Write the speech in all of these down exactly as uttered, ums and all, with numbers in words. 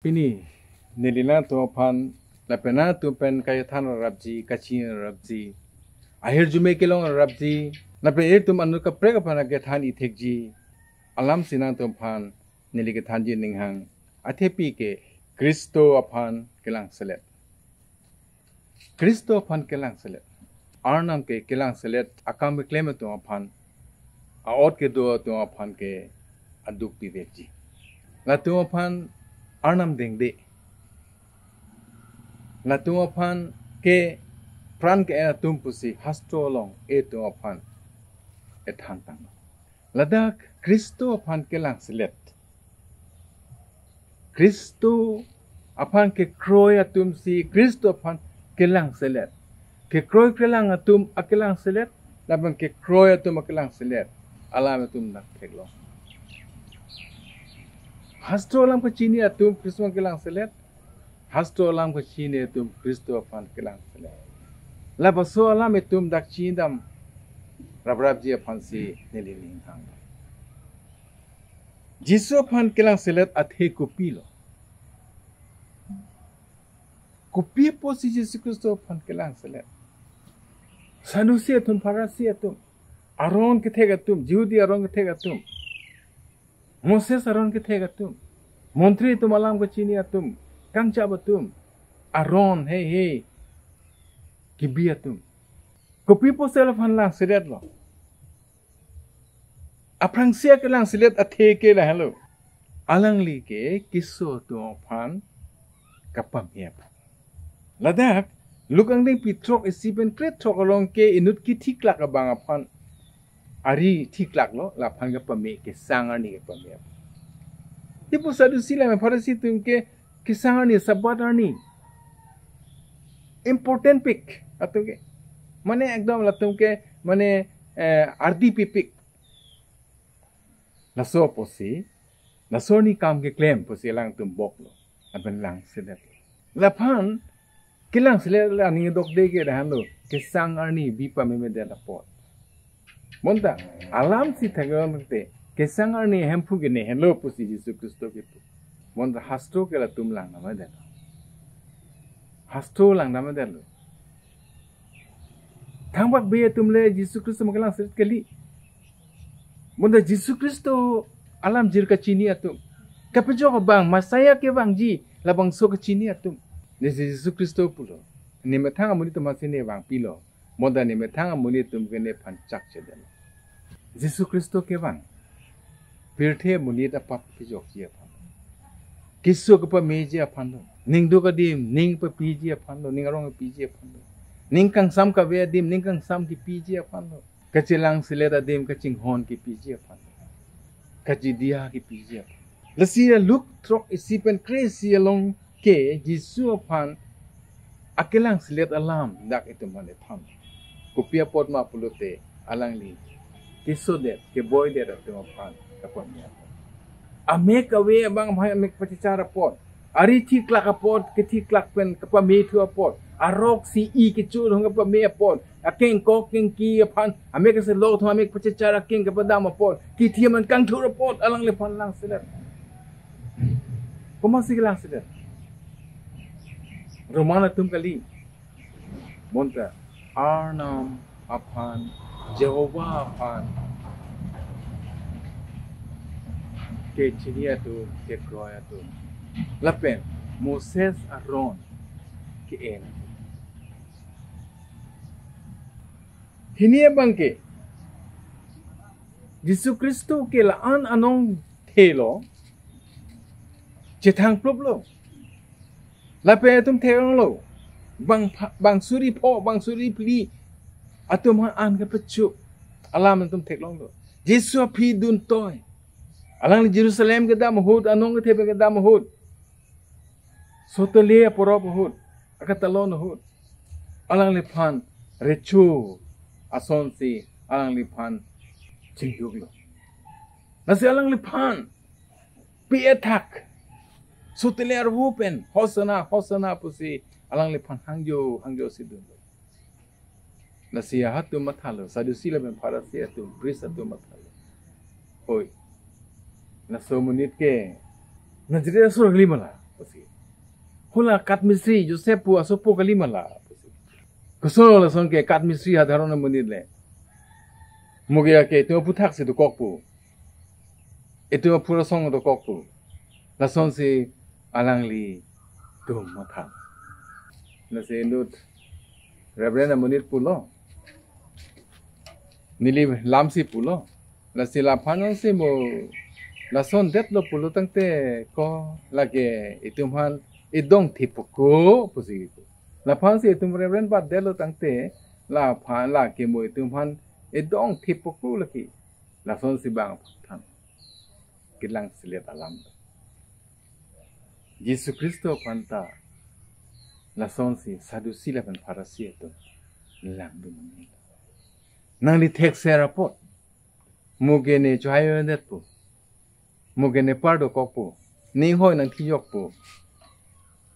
Pini neli nangtum aphan lapen nangtum pen kachethan rapji, kachini rapji, ahirjume kelong rapji, lapen ilitum anut kaprek aphan akethan ithekji alamsi nangtum aphan neli kethanji ninghang. Athepi ke Khristo aphan kelangselet. Khristo aphan kelangselet. Arnam ke kelangselet akam keklem atum aphan, a-ot kedo atum aphan ke aduk pivekji. Latum aphan Arnam dengde. Latum aphan ke pran ke-en atum pusi hastro along itum aphan ethan tang. Ladak Khristo aphan kelangselet. Khristo aphan kekroi atumsi Khristo aphan kelangselet. Kekroi kelang atum akelangselet, lapen kekroi atum akelangselet. Alam atum dak theklong. Hastro alam kachini atum Khristo aphan kelangselet. Hastro alam kachini atum Khristo aphan kelangselet. Lapuson alam itum dak chinidam raprapji aphansi neli ninghang. Jisu aphan kelangselet athe kopilo? Kopi apotsi Jisu Khristo aphan kelangselet? Sadusi atum, Pharisi atum, aron kethek atum, Jihudi aron kethek atum, Moses aron kethek atum, montri atum alam kachini atum, kangchap atum, aron hei hei kebi atum. Kopi apotsi alangphan langseletlo? Aphrangsi akelangselet athe ke lahelo. Alangli ke keso atum aphan kapame aphan. Ladak Luk angdengpi throk isi pen krethrok along ke inut kethiklak abang aphan ari thiklaklo, laphan kapame, kesang arni kapame aphan. Tipo Sadusi lapen Pharisi atum ke kesang arni, Sabbath arni important pik atum ke. Mane ekdom latum ke mane eh, ardi pipik. Laso apotsi, laso arni kam keklem pusi alangtum boklo, lapen langselet. Laphan kelangselet aning dokde ke lahenlo, kesang arni bi pamemedet apot. Bonta alamsi theklong te, kesang arni Hemphu ke ne henlo pusi Jisu Khristo kipu. Bonta hastro ke latum langdammedet. Hastro langdammedet lo. Thangbak be atum le Jisu Khristo aphan kelangselet kali. Bonta Jisu Khristo alam jir kachini atum, kapejok abang, Messiah kevangji, labangso kachini atum. Ne Jisu Khristo pulo, ne methang amonit atum aphansi ne vangpilo. Bonta ne methang amonit atum ke nephan chakchedetlo. Jisu Khristo kevang pirthe amonit apap pejokji aphan, keso kepameji aphan lo, ning duk adim ning papiji aphan lo, ning arong papiji aphan lo, ning kangsam kave adim ning kangsam kepiji aphan lo, kachelangselet adim kachinghon kepiji aphan lo, kachidiya kepiji aphan. Lasi Luk throk isi pen kre-isi along ke Jisu aphan akelangselet alam dak itum aphan ethan. Kopi apot ma pulote alangli kesodet, keboidet atum aphan kapame apot. Amek kave abang aphan amek pachechar apot, ari thiklak apot, kethiklak pen kapame thu apot, arok si i kecho atum kapame apot, akengkok kengki aphan amek keselok atum amek pachechar akeng kapadam apot, kithi aman kangthur apot alangliphan langselet. Komatsi kelangselet? Roman atum kali. Bonta Arnam aphan, Jehovah aphan kechini atum, kekroi atum, lapen Moses Aron ke-en. Hini abang ke Jisu Khristo ke la-an anong thelo, chethang pluplo. Lapen itum theklonglo, bang pha-, bang suri pho, bang suri phli atum aphan an kepachu alam itum theklonglo. Jisu aphi duntoi. Alangli Jerusalem kedam ahut, anong kethe pen kedam ahut, sotele aporop ahut, akatalon ahut, alangliphan recho asonsi alangliphan chingjuklo. Lasi alangliphan pi ethak sotele arvo pen Hosana, Hosana pusi alangliphan hangjo hangjosi dunlo. Lasi ahatum mathalo, Sadusi lapen Pharisi atum, priest atum mathalo, oi, laso amonit ke Nazareth asor kali ma la pusi. Hala Katmisri Joseph pu asopo kali ma la. Koson lason ke Katmisri, sadharon amonit le. Mo ke ke itum aphuthak si dokok pu. Itum aphurasong dokok pu. Lasonsi alanglitum matha. Lasi inut Reverend amonit pulo. Neli lamsi pulo. Lasi laphan si mo lason detlo pulo tangte ko lake itum aphan idong thipoko pusi. Laphan si itum Reverend bat detlo tangte laphan lake mo itum aphan idong thipoko lake. Lasonsi bang aphan than. Kelang selet alam. Jisu Khristo aphan ta lasonsi Sadusi lapen Pharisi atum langdun nangji. Nangli thekser apot. Mo ke ne chohai-o-endet pu. Mo ke ne par dokok pu. Ne hoi nangthijok pu.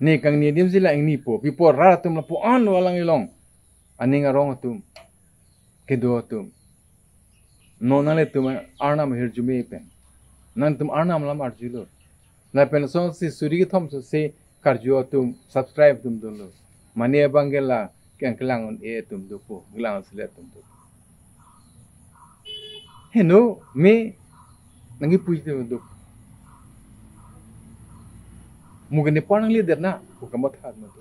Ne kangni adim si la ingni pu. Pi apot rat atum lapu-an alang ilong. Aning arong atum. Kedo atum. Non nanglitum Arnam ahirjume pen. Nangtum Arnam alam arjulo. Lapen lasonsi suri kethom sose karju atum, subscribe atum dunlo. Mane abang ke la keng kelang un-e atum dopo, kelang selet atum dopo. Heno, me nangkipuji atum dopo. Mo ke ne par nanglidet na, ko kamatha atum dopo.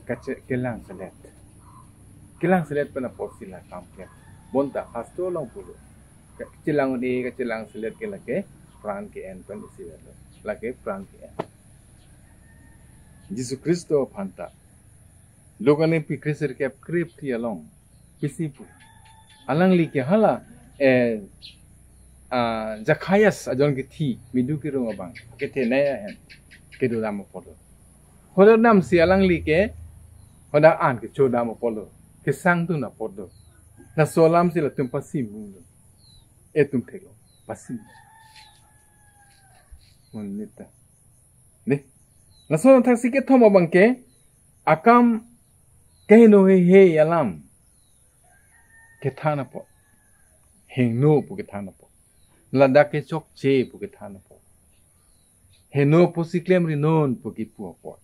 Kache-, kelang selet. Kelang selet pen apotsi la kam ke. Bonta hastro along pulo. Kachelang un-e, kachelang selet ke lake pran ke-en pen isi lo. Lake pran ke-en. Jisu Khristo aphan ta. Luke aningpi kresirkep krephli along. Pisi pu. Alangli ke hala, eh, ah, Zakhaias ajon kethi, midu kerung abang. Kethenei ahem. Kedodam apotlo. Hododamsi alangli ke, hodak an kechodam apotlo. Kesangdun apotlo. Laso alamsi latum pasim munglo. Itum theklo. Pasim. Monit ta. Ne? Laso thaksi kethom abang ke, akam kehingno heihei alam kethan apot. Hingno pu kethan apot. Ladak ke chokche pu kethan apot. Hingno pusi klemrinon pu kipu apot.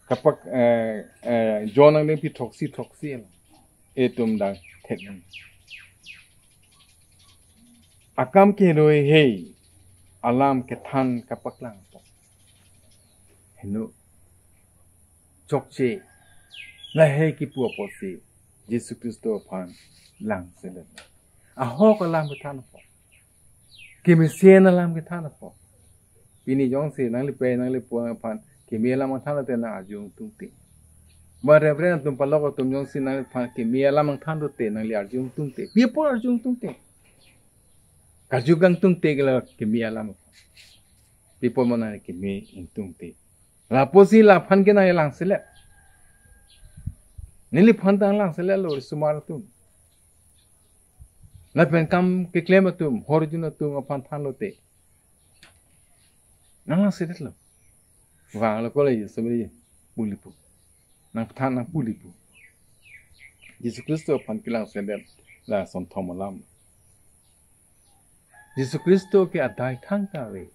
Kapak, eh, eh, John aningpi throksi throksi alam. Itum dak thek. Akam kehingno heihei alam kethan kapaklang apot. Hingno. Chokche. Lahei kipu apotsi Jisu Khristo aphan lang selet. Ahok alam kethan apot. Kemesen alam kethan apot. Pini jongsi nanglipei nanglipo aphan keme alam kethan lote nang arjung tungte. Ba Reverend atum palok atum jongsi nangliphan keme alam kethan lote nangli arjung tungte. Pi apot arjung tungte. Karju kangtungte ke la keme alam. Pi apot mo nangli keme ingtungte. Lapusi laphan ke nangli lang selet. Neliphan ta nanglang seletlo, risomar atum. Lapen kam keklem atum, horjun atum aphan than lote. Nanglang seletlo. Vanglo ko le Jisu meri puli pu. Nangthan nangpuli pu. Jisu Khristo aphan kelang selet la sonthom alam. Jisu Khristo ke adai thangta ave.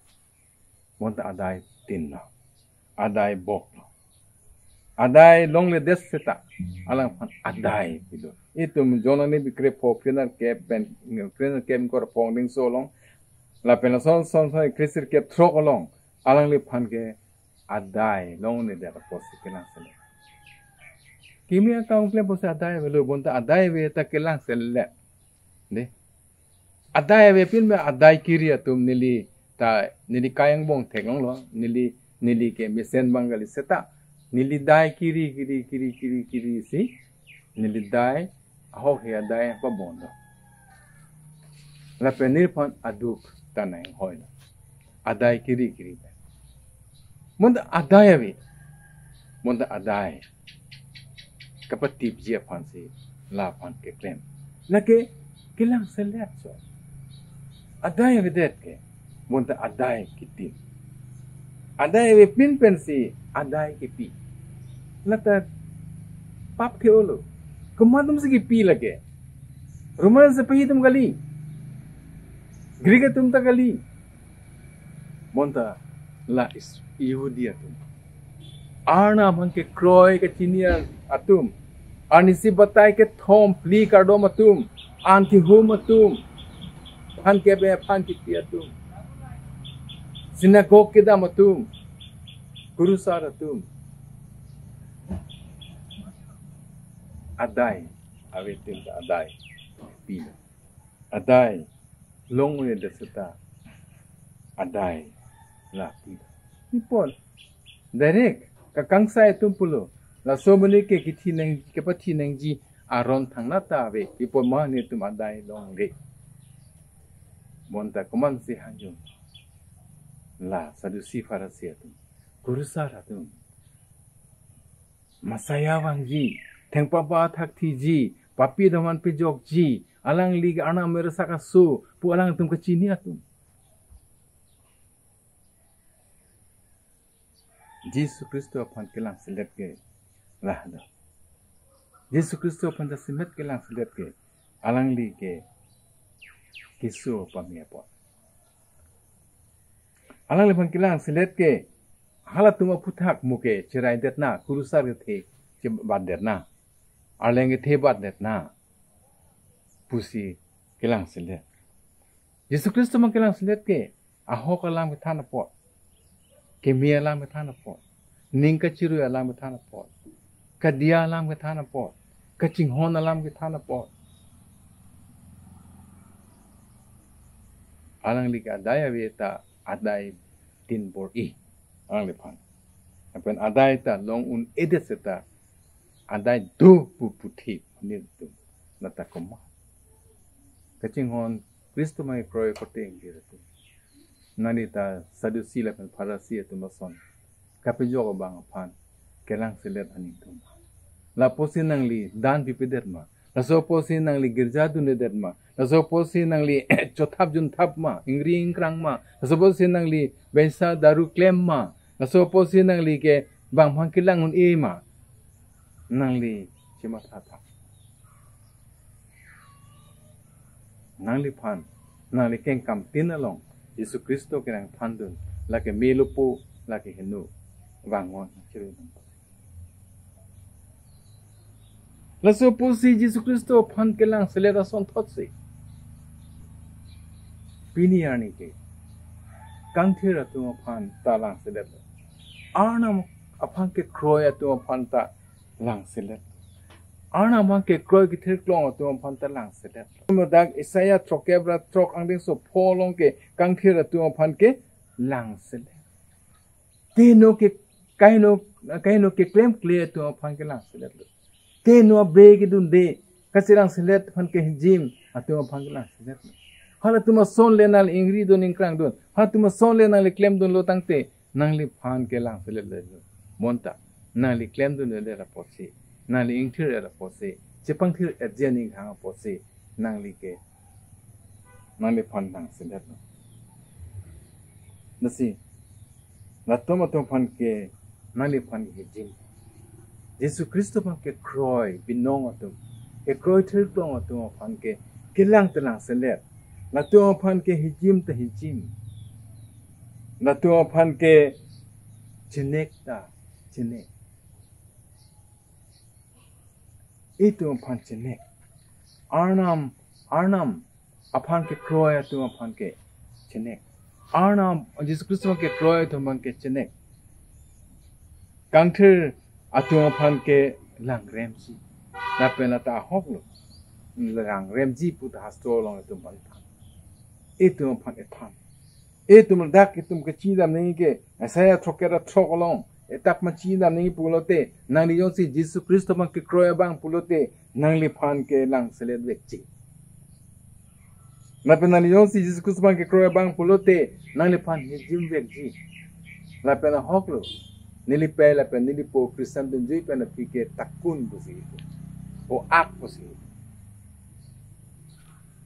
Bonta adai tin lo. Adai bok lo. Adai longledet seta. Alangphan adai pilo. Itum John aningpi krepho krenerkep pen krenerkep ingkoi ra phongdingso along. Lapen lason son son kresirkep throk along. Alangliphan ke adai longledet apotsi kelang selet. Keme akam klem apotsi adai avelo, bonta adai ave ta kelang selet. De. Adai avepin me adai kiri atum neli ta neli kai angbong theklonglo, neli neli ke mesen abang kali seta. Neli dai kiri kiri kiri kiri kiri si neli dai ahok he adai pabon lo. Lapen neliphan aduk ta nanghoilo. Adai kiri kiri pen. Bonta adai ave. Bonta adai kapatipji aphansi laphan keklem. Lake kelang selet so. Adai avedet ke. Bonta adai kitin. Adai avepin pensi adai kipi. Lata pap ke-olo. Komat atumsi kipi lake. Roman sepahi atum kali. Greek atum ta kali. Bonta La Is-, Yehudi atum. Arnam aphan kekroi kachini atum. Arnisi batai kethom phli kardom atum. An kehum atum. Aphan kebe aphan kipi atum. Sinagog kedam atum. Kurusar atum. Adai. Awetin adai. Pi. Adai long un-edet seta adai la pi. Ipon direct kakangsai atum pulo, laso amonit ke kithi nang, kepathi nangji aron thangnat ta ave. Ipon ma netum adai longle. Bonta komatsi hangjong? La Sadusi Pharisi atum, Kurusar atum. Messiah vangji, thengpa ba thakthiji, papi atum aphan pejokji, alangli ke Arnam merasak aso pu alangtum kachini atum. Jisu Khristo aphan kelangselet ke lahelo. Jisu Khristo aphan jasemet kelangselet ke alangli ke keso pame apot. Alangliphan kelangselet ke halatum aphuthak mo ke cheraidetna, kurusar kethe chebatdetna, arleng kethe batdetna pusi kelangselet. Jisu Khristo aphan kelangselet ke ahok alam kethan apot, keme alam kethan apot, ning kachirui alam kethan apot, kadiya alam kethan apot, kachinghon alam kethan apot. Alangli ke adai ave ta adai tin bor-i alangliphan. Lapen adai ta long un-edet seta adai do pu puthi netum. Nata komat? Kachinghon Khristo aphan kekroi korte ingkir atum. Nangli ta Sadusi lapen Pharisi atum ason kapejok abang aphan kelangselet aning atum. Lapusi nangli dan pipedet ma? Laso pusi nangli girja dundedet ma? Laso pusi nangli chothap junthap ma, ingri ingkrang ma? Laso pusi nangli bensa daru klem ma? Laso pusi nangli ke bang aphan kelang un-e ma? Nangli chematha tha. Nangliphan, nangli kengkam tin along Jisu Khristo kenangthandun, lake melopo, lake heno, vangon chirui nang. Laso pusi Jisu Khristo aphan kelangselet asonthotsi pini arni ke kangthir atum aphan ta langselet. Arnam aphan kekroi atum aphan ta langselet. Arnam aphan kekroi kethirklong atum aphan ta langselet. Ladak Isaiah throkkep ra throk angdengso pho along ke kangthir atum aphan ke langselet. Kehingno ke, kehingno, kehingno keklemkle atum aphan ke langseletlo. Kehingno abe kedunde kachelangselet aphan ke hijim atum aphan ke langseletlo. Halatum ason le nangli ingridun ingkrangdun, halatum ason le nangli klemdunlo tangte nangliphan ke langseletlo. Bonta nangli klemdunledet apotsi, nangli ingthir-et apotsi, chepangthir-etji aning hang apotsi nangli ke, nangliphan langseletlo. Lasi latum atum aphan ke nangliphan ke hijim. Jisu Khristo aphan kekroi binong atum, kekroi thirklong atum aphan ke kelang ta langselet. Latum aphan ke hijim ta hijim. Latum aphan ke chenek ta chenek. Itum aphan chenek. Arnam, Arnam aphan kekroi atum aphan ke chenek. Arnam, Jisu Khristo aphan kekroi atum aphan ke chenek. Kangthir atum aphan ke langremji. Lapen ata ahoklo. Langremji pu ta hastro along itum aphan than. Itum aphan ethan. Itum dak itum kachidam nangji ke, Isaiah throkkep ra throk along, etap ma chidam nangji pulote, nangli jongsi Jisu Khristo aphan kekroi abang pulote, nangliphan ke langselet vekji. Lapen nangli jongsi Jisu Khristo aphan kekroi abang pulote, nangliphan hijim vekji. Lapen ahoklo, neli pei lapen neli po Christian dunjui pen aphi ke takun pusi, o-ak pusi.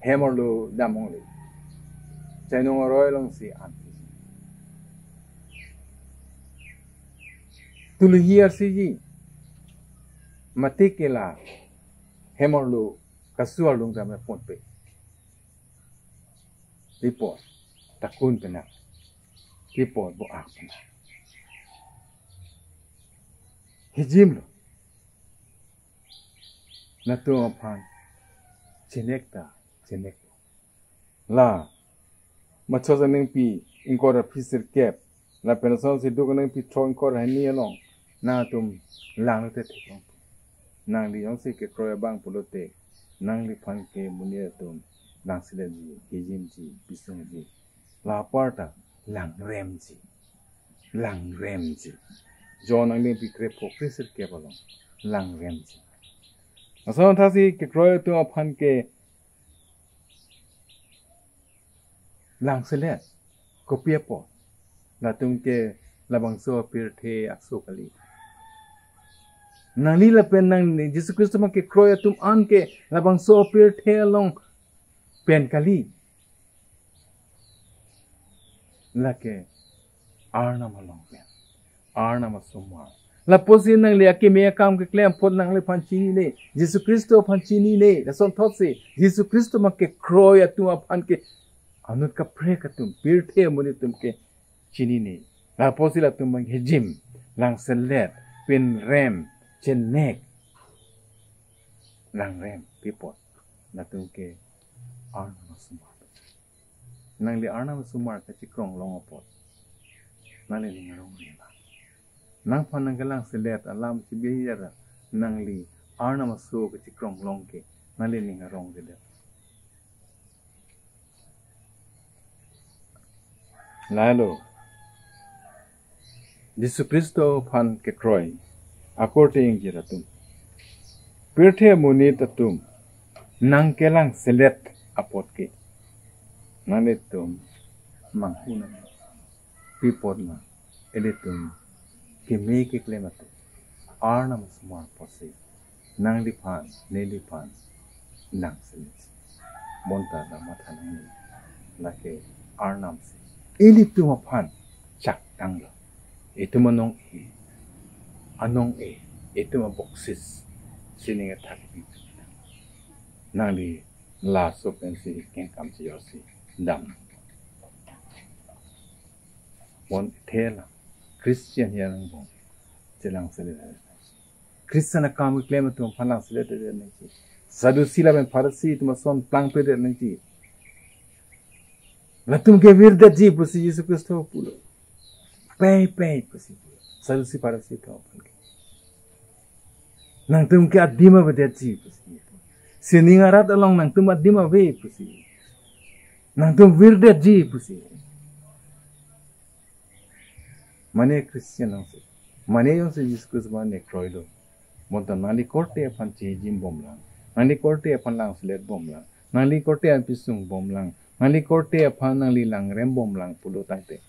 Hem arlo dam longle. Chainong aroi alongsi an. Tuluhi arsiji. Mate ke la hem arlo kasu arlung dam ponpe. Report. Takun penang. Pi apot bo ak puna. Hijim lo. Latum aphan chinek ta, chinek lo. La Mathai aningpi ingkoi ra phli sirkep, lapen asonsi Duk aningpi throk ingkoi ra hini along nangtum langlote theklong. Nangli jongsi kekroi abang pulote, nangliphan ke monit atum langseletji, hijimji, pisungji. La aparta langremji. Langremji. John aningpi krepho phli sirkep along langremji. Lason thotsi kekroi atum aphan ke langselet. Kopi apot? Latum ke labangso pirthe aso kali. Nangli lapen nangli Jisu Khristo aphan kekroi atum an ke labangso pirthe along pen kali. Lake Arnam along pen. Arnam asomar. Lapusi nangli akeme akam keklem apot nangliphan chinine, Jisu Khristo aphan chinine, lason thotsi Jisu Khristo aphan kekroi atum aphan ke anut kaprek atum, pirthe amonit atum ke chinine. Lapusi latum abang hijim, langselet, pinrem, chinek, langrem. Pi apot? Latum ke Arnam asomar. Nangli Arnam asomar kachikrong long apot, nangli ning arong rela. Nangphan nangkelangselet alam chibi hira, nangli Arnam aso kachikrong long ke, nangli ning arong rela. Lahelo, Jisu Khristo aphan kekroi akorte ingjir atum, pirthe amonit atum nangkelangselet apot ke, nanglitum manghu nang. Pi apot ma? Ilitum keme keklem atum, Arnam asomar apotsi nangliphan, neliphan langselet. Bonta la matha nangji, lake Arnam si ilitum aphan chaktanglo. Itum anong-e, anong-e, itum aboksis si ning athak pi. Nangli laso pensi kengkam si jorsi dam. Bonta la Christian hiya angbong chelangselet. Christian akam keklem atum aphan langselet nangji. Sadusi lapen Pharisi atum ason plangpledet nangji. Latum ke virdetji pusi Jisu Khristo pulo. Pei pei pusi pulo. Sadusi Pharisi atum aphan ke, nangtum ke adim avedetji pusi. Sining arat along nangtum adim ave pusi. Nangtum virdetji pusi. Mane Christian nangsi, mane jongsi Jisu Khristo aphan ne kroilo, bonta nangli korte aphan chihijim bomlang, nangli korte aphan langselet bomlang, nangli korte aphan pisung bomlang, nangli korte aphan nangli langrem bomlang pulo tangte,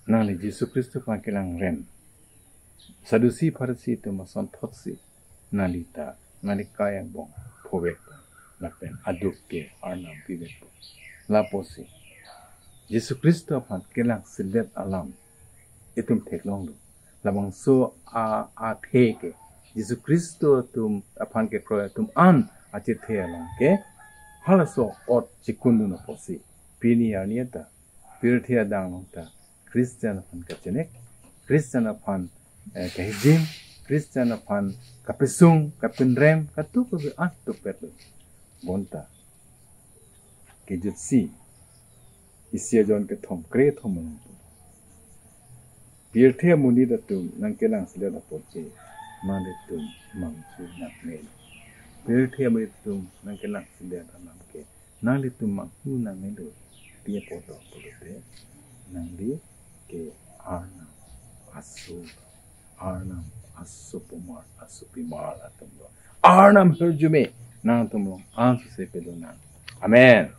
nangli Jisu Khristo aphan kelangrem Sadusi Pharisi atum ason thotsi nangli ta, nangli kai angbong phovek, lapen aduk ke Arnam pivek. Lapusi Jisu Khristo aphan kelangselet alam itum theklonglo. Labangso a, athe ke Jisu Khristo atum aphan kekroi atum an achethe along ke halaso ot chikundun apotsi pini arni ta pirthe adang along ta Christian aphan kachinek, Christian aphan, eh, kahijim, Christian aphan kapisung, kapinrem, katup kabi an tupet lo. Bonta kejutsi isi aJohn kethom, krethom along pu, pirthe amonit atum nangkelangselet apot ke, nanglitum manghu nangne. Pirthe amonit atum nangkelangselet alam ke, nanglitum manghu nangnelo. Pi apot pulote, nangli ke Arnam aso, Arnam asopumar, asopimar atumlo. Arnam ahirjume nangtum along ansose pidun nang. Amen.